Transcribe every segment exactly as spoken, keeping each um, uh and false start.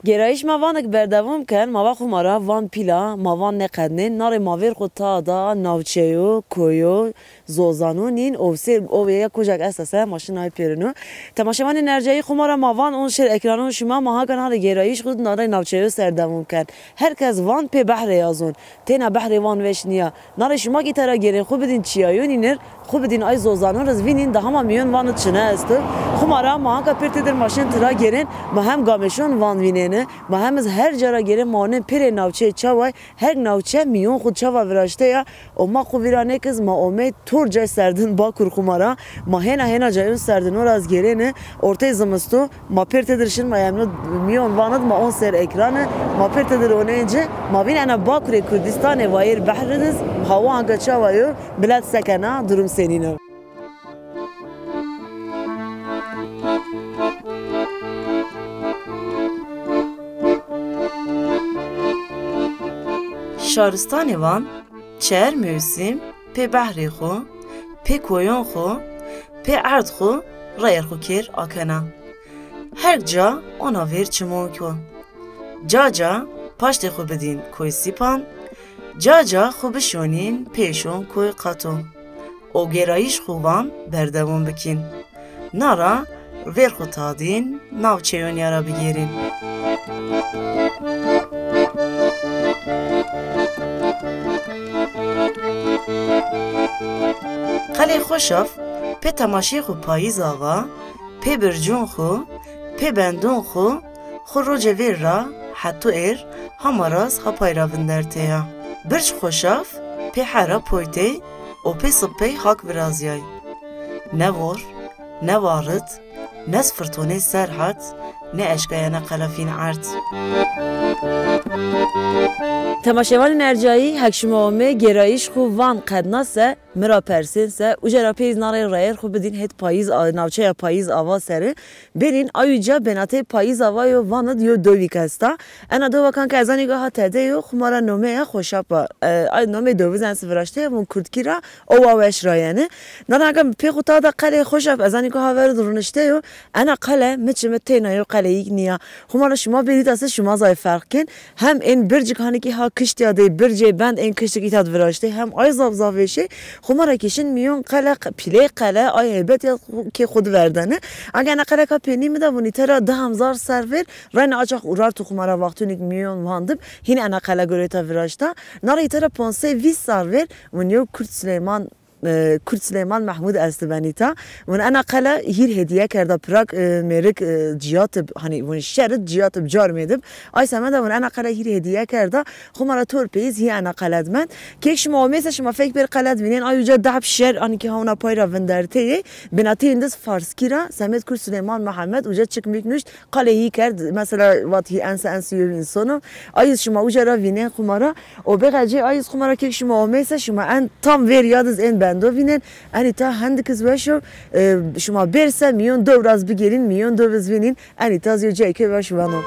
Gêrayîş ma vanik berdewam ken, ma va xwu ma ra van pîl a, ma van nêqednên, narê ma vêr xwu tada, navçeyo, koyo, zozano nîn, owsêr, ovê ya kocak esta se, ma şinay pêrino. Temaşevanên ercayî xwu ma ra ma van on şêr ekranon şima, ma haka narê gêrayîş xwu narê navçeyo serdewam ken. Her kes van pê behrê ya zon. Têna behrê van weş nîya. Narê şima kî tera gêrên xwu bidîn çiyayonînir, xwu bidîn ay zozanon riz vînîn, daha ma mîyon van id çine esto. Xwu ma ra ma hanka pêr têdir ma şin tira gêrên, ma hem gameşon van vînêni, ma hem iz her ca ra gêrên ma onên pêrê navçeyê çaway, her navçe mîyon xwu çawa viraşte ya, o ma xwu vîra nêkiz ma omey tor cay serdin Bakur xwu ma ra, ma hêna hêna cayon serdino ra iz gêrêni, ortey zimisto, ma pêr têdir şin, ma yemno mîyon van id, ma on ser ekrani, ma pêr têdir onên ci, ma vîn ena Bakurê Kurdistanê wayêr behri diz, hawa hanka çawa yo, milet se kena, durum senîn o. Şaristanê van, çer mewsim pê behrê xwu, pê koyon xwu, pê erd xwu reyêr xwu kêr akena. Her ca ona vêr çimon ko. Ca ca paştê xwu bidîn koy sîpan, ca ca xwu bişonîn pêşon koy qato. O gêrayîş xwu van berdewam bikîn. Na ra vêr xwu tadîn navçeyon ya ra bigêrîn. Qelê Xoşaf pê temaşê xwu payîz ava, pê bircon xwu, pê bendon xwu, xwu roce vêr ra heto êr hama raz ha pay ra vindertê ya. Birc Xoşaf pê hera poytey û pê sipey hak virazîyay. Ne vor, ne warit, ne zi firtonê serhed, ne eşkay ena qele fîn erd. Temaşevanên ercayî, hek şima omê gêrayîş xwu van qedna se, mi ra persên se, uca ra pê iz narê rayêr xwu bidîn hêt payîz a-, navçeya payîz ava seri. Bêrîn, ay uca benatê payîz ava yo van id yo dowîk esta. Ena dowa kanka ez anî go ha tede yo, xwu ma ra nomeya Xoşapa. E, ay nomê dovizen si viraşte ya, vun kurdkî ra Owa Weş ra yeni. Nana aga mi pê xwu tada qelê Xoşaf, ez anî go ha ver id runişte yo. Ena qele mi çimi têna yo qeleyîk nîya. Xwu ma ra şima bêrî îta se şima zay ferq kên. Hem ên bircik hanî kî ha kiştîya dey, bircê bend ên kiştik îta di viraştey, hem ay zaf zaf vêşey. Xwu ma ra kî şin mîyon qele, pîley qele, ay heybet ya kê xwu di verdeni. Aga ena qele ka pênî mi de vun îta ra di hemzar ser vêr, reyna açax urar tu xwu ma ra wextûnîk mîyon van dib, hîn ena qele gorê ta viraşta. Na ra îta ra ponc sey vîst sar vêr, vun yew Kurd Silêman e, Kurd Süleyman Mahmud estibî enîta. Vun ena qele hîr hediye kerda Prag, e, mêrik, e, ciyatib, hani vun şerit ciyatib carmêdib. Ay semeda vun ena qele hîr hediye kerda. Xumara tor peyîz hî ena qeled mend. Kek şima omeyse şima fek bir qeled vînên. Ay uca dahb şer, anî ki hawna pay ra vinderteyê. Binateyên diz farskî ra, semed Kurd Süleyman Muhammed, uca çik mik nuşt, qalê hî kerd, mesela vat hî ense ense yew însono. Ayîz şima uca ra vînên xumara. O bêqecê ayîz xumara kek şima omeyse şima en tam vêr yadiz ên bendo vînên. Enîta hendikiz weş o, e, şima bêrse mîyon dew raz bigêrîn, mîyon dew iz vînîn. Enîta zî yew cayêkê weş vano.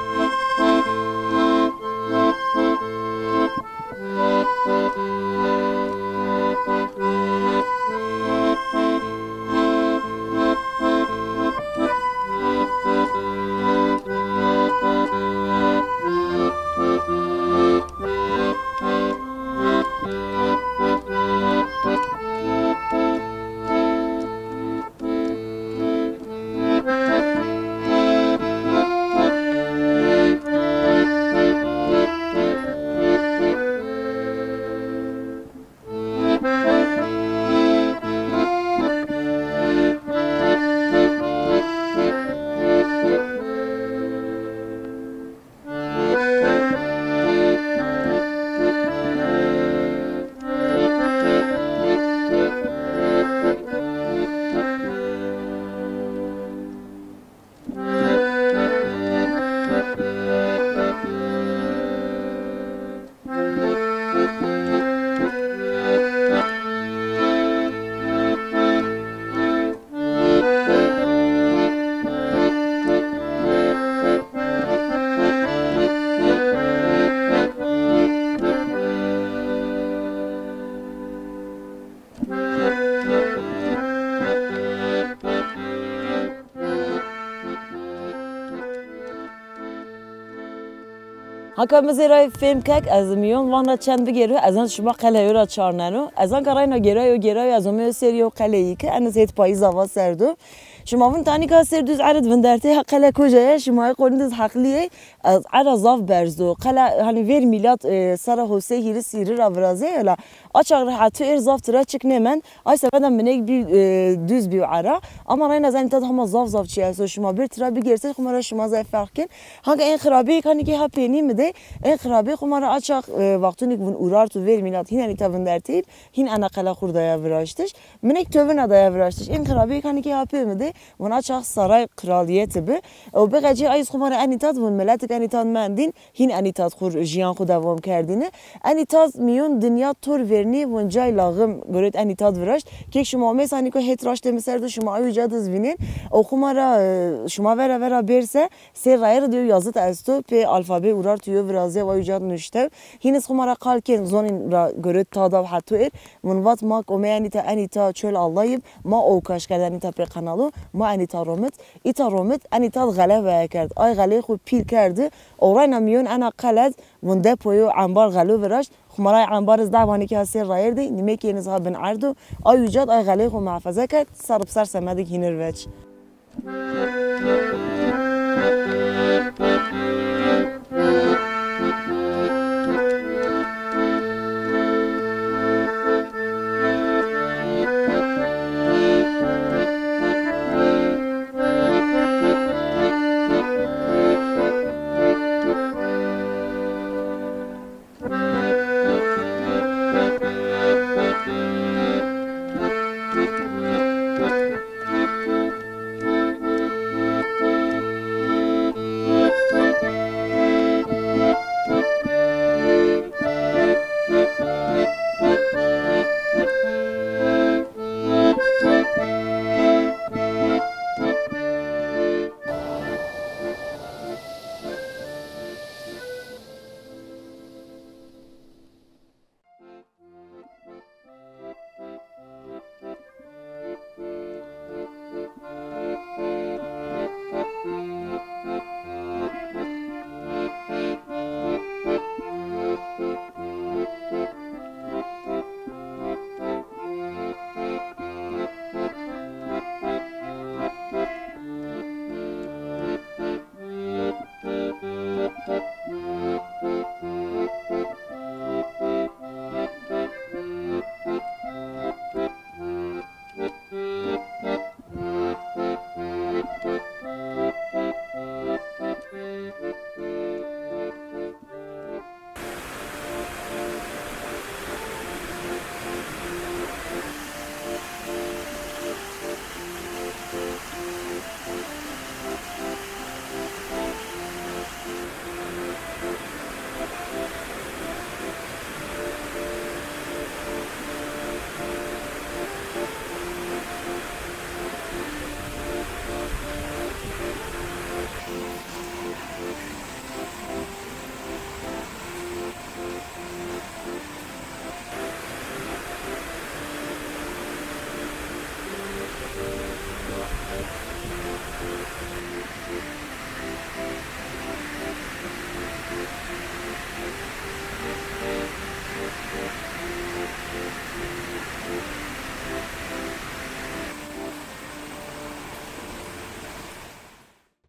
Haka mi zê ray fêm kek, ez mîyon van ra çend bigêro, ez an şima qeleyo ra çarneno. Ez anka rayna gêrayo, gêrayo, ez omeyo sêr yew qeleyî ke eniz hêt payîza va serd o. Şima vin tanîka sêr duz erid vindertê, ha qele koja ye, şima ê qonî diz heqlî yê, ez era zaf berz o. Qele, hani vêr mîlat, e, sera hosê hîris hîrî ra virazê, ela a çax ra heto êr zaf tira çik nêmend. Ay semeda minek bî, e, duz bî era. Ama reyna ez enîta de hema zaf zaf çî esto. Şima bir tira bigêrsê, xumara şima zey ferq kên. Hanka ên xirabeyê kanî ki ha pênî mi de, ên xirabeyê xumara a çax, e, wextunî ki vun urart û vêr mîlat hîn enîta vinderteyîb, hîn ena qela xur daya viraştiş. Minek tövina daya viraştiş. Ên xirabeyê kanî ki ha pê mi de, vun a çax saray kraliyeti bi. Ew bêqecê ayîz xumara enîta de vun miletik enîta de mendîn. Hîn enîta de xwu jiyan xwu dewam kerdîne. Enîta de mîyon dinya tor vernî, vun cay laxim gorêt enîta de viraşt. Kek şima omeysa nîko hêt raştê mi ser do, şima ay uca diz vînên. O xwu ma ra, e, şima vera vera bêrse, sê rayir de yew yazit esto, pê alfabê urart û yew virazîya, ay uca de nuştew. Hîn iz xwu ma ra qal kên, zonîn ra gorêt tada û heto êr. Vun vat ma komey enîta, enîta çol Allahîb, ma owkaş kerd enîta pê qenalo, ma enîta romit. Îta romit, enîta de xele veye kerd. Ay xeleyê xwu pîl kerdi, o rayna mîyon ena qeled, vun depoyo embar xelo viraşt, xumara ay embar iz dehbanî ki ha sêr rayir de, nîmekî ên iz ha bin erd o, ay uca de ay xeleyê xwu muhafeze kerd, ser bi ser semedik hînir veç.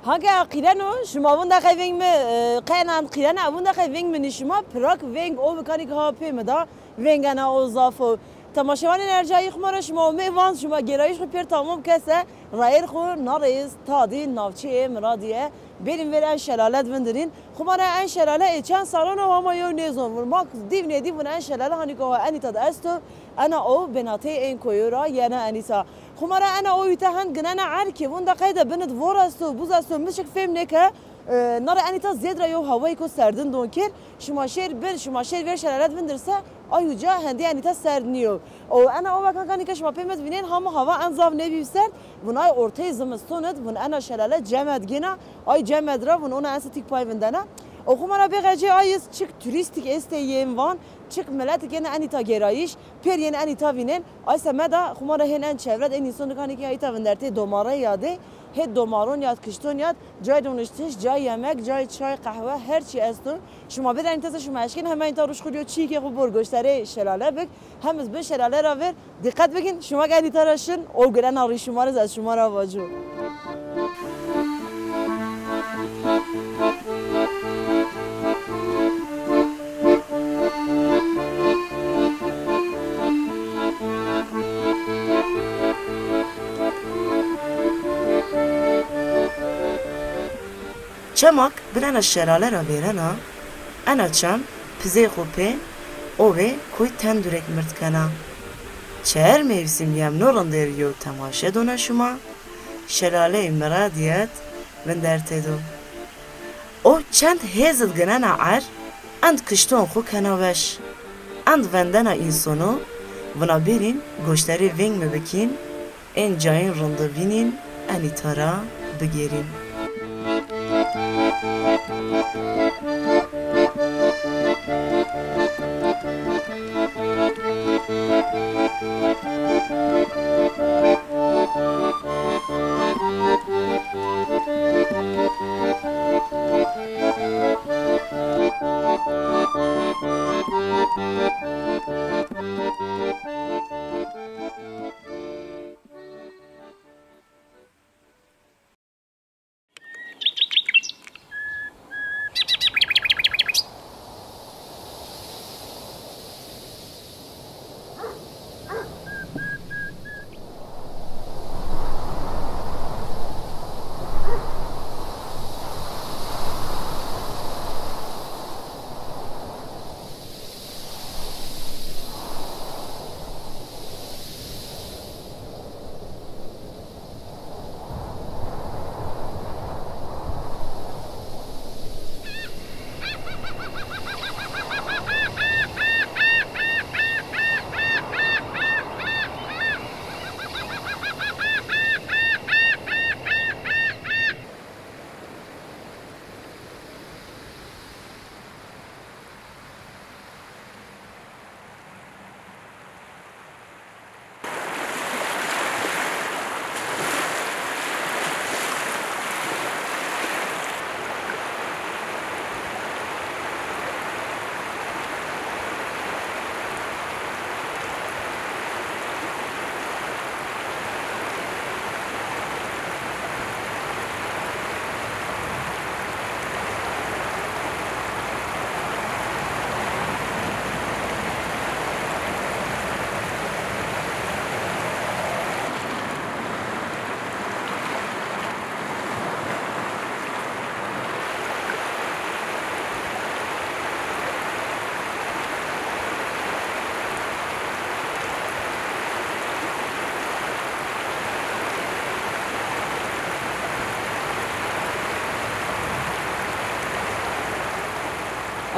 Hanke qîreno, şima vun deqe veng mi, e, qenan qîrena, vun deqe veng mi nî şima, pirak veng o bikanî ki ha pê mi da, veng ena o zaf o. Temaşevanên ercayî xuma ra şima omê van, şima gêrayîş xu pêr tamam kese, rayêr xu narêz tadî navçeyê Miradiye. Bêrîn vêr en şelalet vindirîn. Xuma ra en şelale ê çend salan o ama yew nêzon vun. Ma dîv nêdîv vun en şelale hanî ki o enîta de esto, ena o benateyê ên koyo ra yena enîta. Xuma ra ena o îta hend ginena erkê, vun de qeyde binid vor esto, buz esto, mi çik fêm nêke, e, nare enîta zêd ra yew hawayêko serdin don kir. Şima şêr bir, şima şêr vêr şelalet vindirse, ay uca hendî enîta serd nîyo. O ena o vekankanî ke şima pê mi vînên, hama hawa en zaf nêbî serd, vun ay orteyê zimiston id, vun ena şelale cemed gêna, ay cemed ra vun ona en sitîk pay vindena. O xuma ra bêxecê ay iz çik turîstîk estê yên van, çik miletik êne enîta gêrayîş, pêr yên enîta vînên. Ay semeda xuma ra hên en çevret ên însonikanî ke heyta vindertê domare yadê, hê domaron yad, kişton yad, cay doniştiş, cay yemek, cay çay, qehwe, her çî esto. Şima bêr enîta se şima eşkên, hema enîta ruj xu rîyo çîyêkê xu bor goştarê şelale bik, hem iz bin şelale ra vêr. Dîqet bikîn, şima ke enîta ra şin, o girena rî şima rê, ez şima ra vaco. Çemak bin ena şelale ra vêrena, ena çem pizê xo pê owê koy tendurêk mird kena. Çi her mewsim yem no rindêr yew temaşe dona şima, şelaleyê Miradiyet vindertê do. O çend hêz id ginena er, end kişton xo kena weş. End vendena însono, vuna bêrîn goştarê vêng mi bikîn, ên cayên rindi vînîn, enîta ra bigêrîn.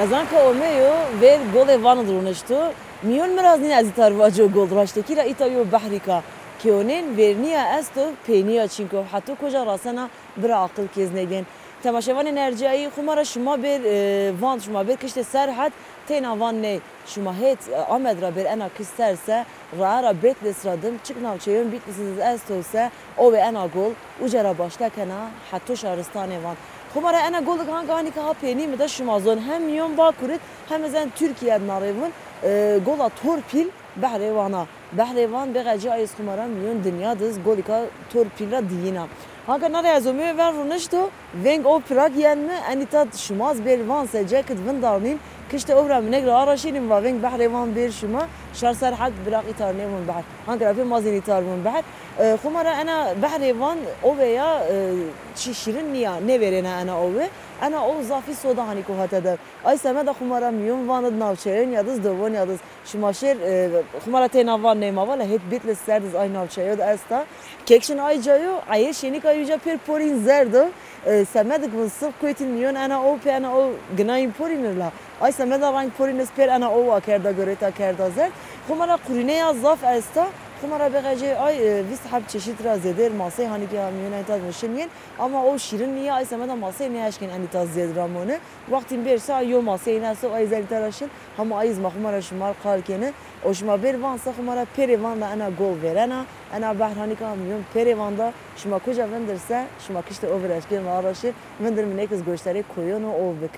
Ez anka omeyo vêr golê Van id ronişto. Mîyon mi ra zî nî ez îta ri vaco gol. Raştekî ra îta yo behrîk a. Kêonên vêrnîya esto, peynîya çînko. Heto koja rasena bira aqil kêz nêgên. Temaşevanên ercayî, xuma ra şima bêr, e, Van, şima bêr kiştê Serhed, teyna Van ney. Şima hêt, e, Amed ra bêr ena kişt ser se, rae ra Bêtlîs ra dim, çik navçeyon Bîtlîs iz esto se, o wê ena gol, uca ra başla kena, heto şaristanê Van. Xuma ra ena gol hanî ki ha peynî mi de şima zon, hem mîyon Vakur id, hem iz en Tirkîye id na rê vun, e, gola Torpîl, behrê Van a. Behrê Van bêxecê ay iz xuma ra mîyon dinya diz golîka Torpîl ra diyîna. Hanka nare ez omê ver ronişto, veng o pirak yen mi, enî tat şima z bêr van se cekit vindarnîn, kişte o ra minek ra araşînîn va veng behrê van bêr şima, şar ser het biraq îtar nêvun behr. Hanka ra pê ma zîn îtar vun behr. E, xuma ra ena behrê van ove ya, e, çi şîrin nîya, nêvêrêna ena ove. Ena o zafî soda hanî ko hate de. Ay semeda xuma ra mîyon van id navçeyon ya diz, dovon ya diz. Şima şêr, e, xuma ra teyna van nêma vala, hêt Bitlis ser diz ay navçeyo de esta. Kekşin ay cayo, ayê şênîka yuca pêr porîn zerd o. E, semedik vun sif kuytîn mîyon ena o pê ena o ginayîn porîn la. Ay semeda rang porîn iz pêr ena o akerda goreta kerda zerd. Xuma ra qurîneya zaf esta. Xuma ra bexecê ay, e, vîst heb çeşît ra zêdêr masey hanî ke ha mîyon enî tat vun şin yên. Ama o şîrin nîya, ay semeda masey nêeşkên enî tat zêd ra mone. Wextîn bêr se ay yo maseyîn esto, ay zenî tera şin, hama ay iz ma xuma ra şimar qal kêne. O şima bêr van se xuma ra pêrê van de ena gol vêrena, ena behr hanîka mîyon pêrê van de şima kuca vindir se, şima kişte o viraşkên ve araşê, vindir minek iz goştarê koyon û o bik.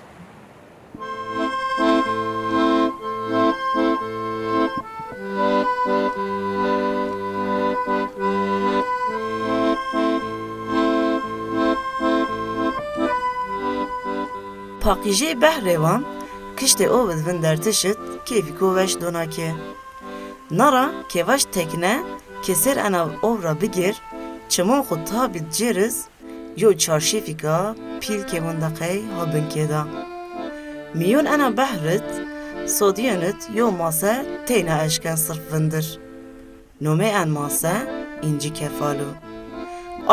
Paqîjê behrê van, kiştê ov id vindertiş id kêfîko weş dona ke. Na ra kêvaş tekne ke ser ena ov ra bigêr, çimon xwu tabîd cêr iz, yo çarşêfîka pîl ke winda qey ha bin kêda. Mîyon ena behr id, sodîyon id yo mase teyna eşken sirf vindir. Nomey en mase Încî Kefal o.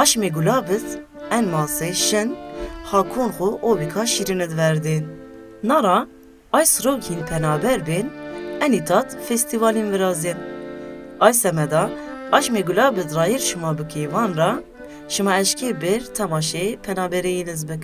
Aşmê gulab id en masey şin, ha kon xwu ovîka şîrin id verdên. Na ra ay sirok hîn penaber bên, enî tat festîvalîn virazên. Ay semeda aşmê gulab id rayîr şima bikê van ra, şima eşkê bêr temaşê penabereyîn iz bik.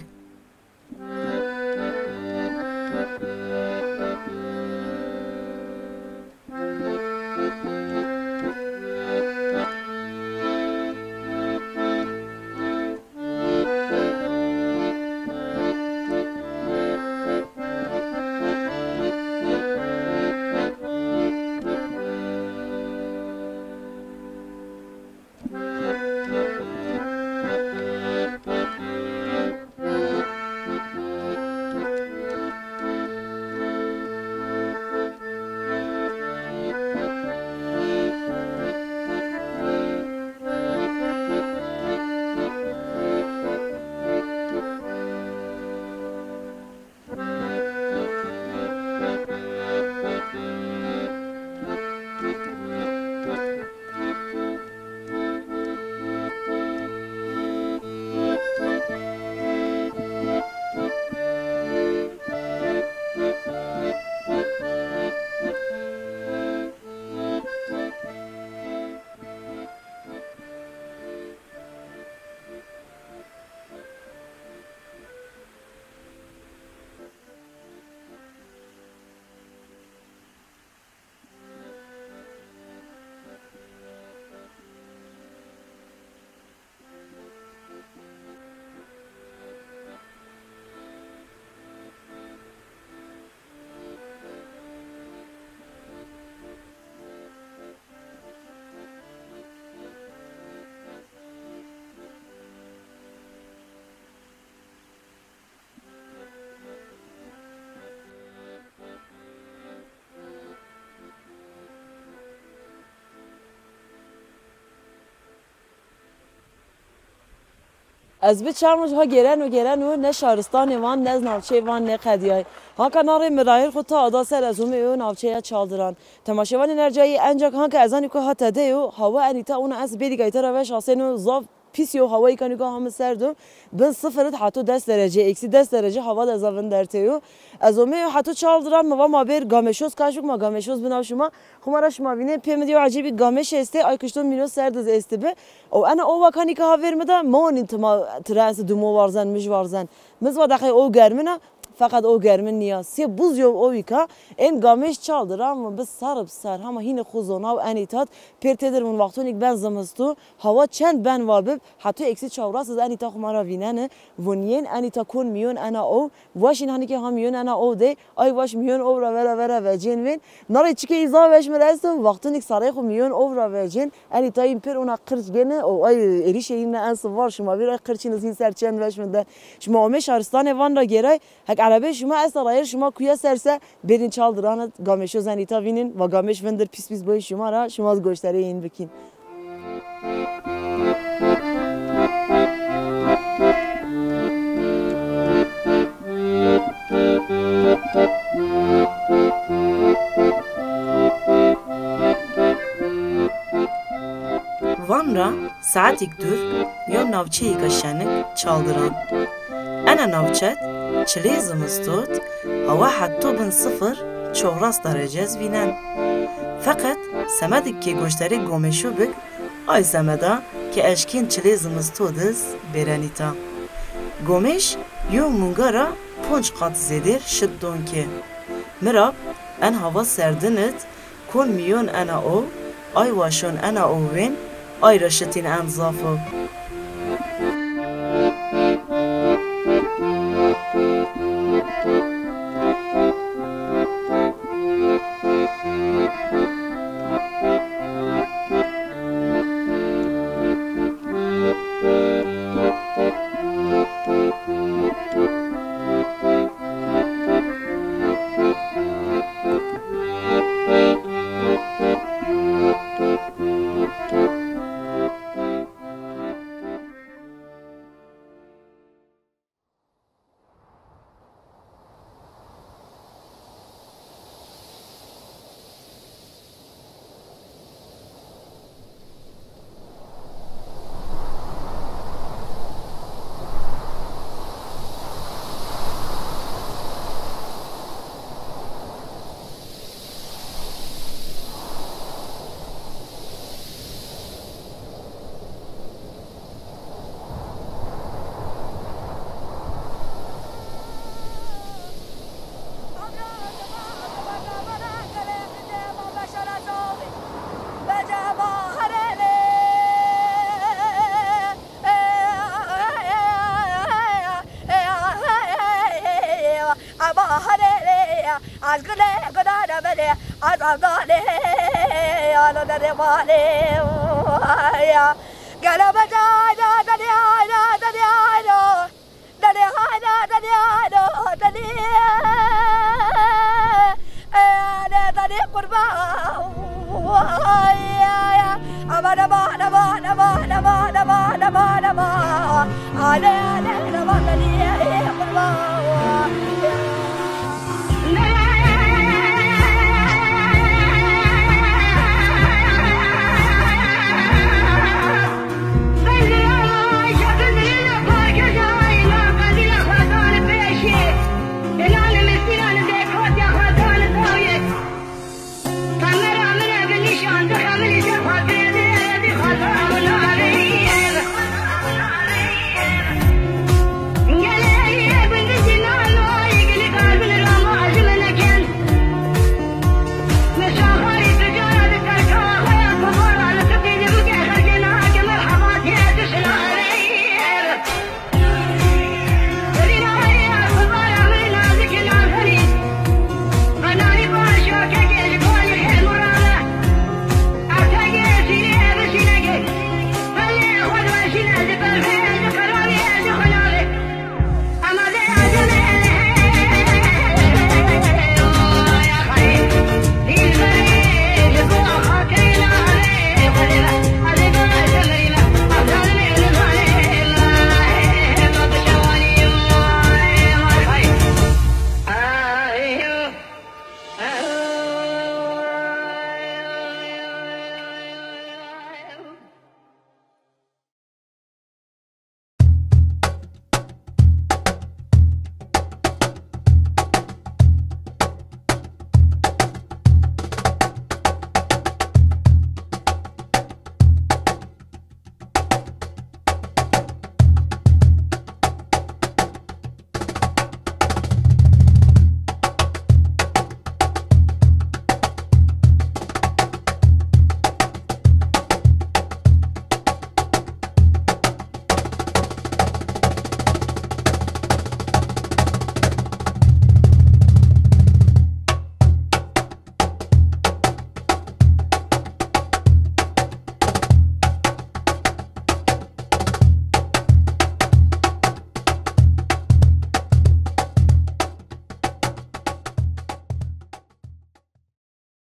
Ez bi çarmoj ha gêreno gêreno, ne şaristanê van, ne navçeyê van nêqedîyay. Hanka na rê mi rayîr xwu ta ada ser ez omê yo navçeya Çaldiran. Temaşevanên ercayî, enca hanka ez anî ku ha tede yo, hawa enî ta ona ez bêdî kayta ra veş aseno, zaf pîs yo, hawayî kanî ku ha mi serd o. Bin sifir id heto des derece, eksî des derece hawa de ez a vindertê yo. Ez omê yo heto Çaldiran, mi va ma bêr gameşoz kaş bik, ma gameşoz binaw şima. Xuma ra şima vînê, pê mi de yo ecêbî gameş estê, ay kişto mîno serd iz estibi. Û ena owa kanî ke ha vêr mi de, mi onîn tima tira ez dimo warzen, mij warzen. Mi z va deqey o germin a, Feqet o germin nîya. Sê buz yo owîka, ên gamêş çal dir a, mi bi ser bi ser, hema hînê xo zonaw enî tat, pêr têdir vun wextonîk ben zimistu, hawa çend ben wa bib, heto eksî çawras iz enî ta xo ma ra vîneni, vun yên enî ta kon mîyon ena ow, waşîn hanî ke ha mîyon ena ow dey, ay waş mîyon ow ra vera vera vecên vên. Na rê çike îza weş mi ra esto, wextonîk sarey xo mîyon ow ra vecên, enî ta în pêr ona qirç gêni, o ay êrîşê în ne en sivar şima vîr ay qirçîn iz hîn ser çend weş mi de. Şima omê şaristanê van ra gêray, hek erebê şima esta rayir şima kuya ser se, bêrîn çal dir anit, gamêşo zenî ta vînin, va gamêş vindir pîs pîs boyî şima ra, şima goşterê în bikîn. Van ra saetîk dûr yo navçeyîka şenik Çaldiran. Ena navçet çilê zimistot hawa hetto bin sifir çoras derece iz vînen. Feqet semedik ke goşterê gomêşo bik, ay semeda ke eşkên çilê zimistot iz bêrenîta. Gomêş yo munga ra ponc qat zêdêr şit don ke. Mirab en hawa serdin id kon mîyon ena o, ay waşon ena o wên, ay ra şitîn en zaf o.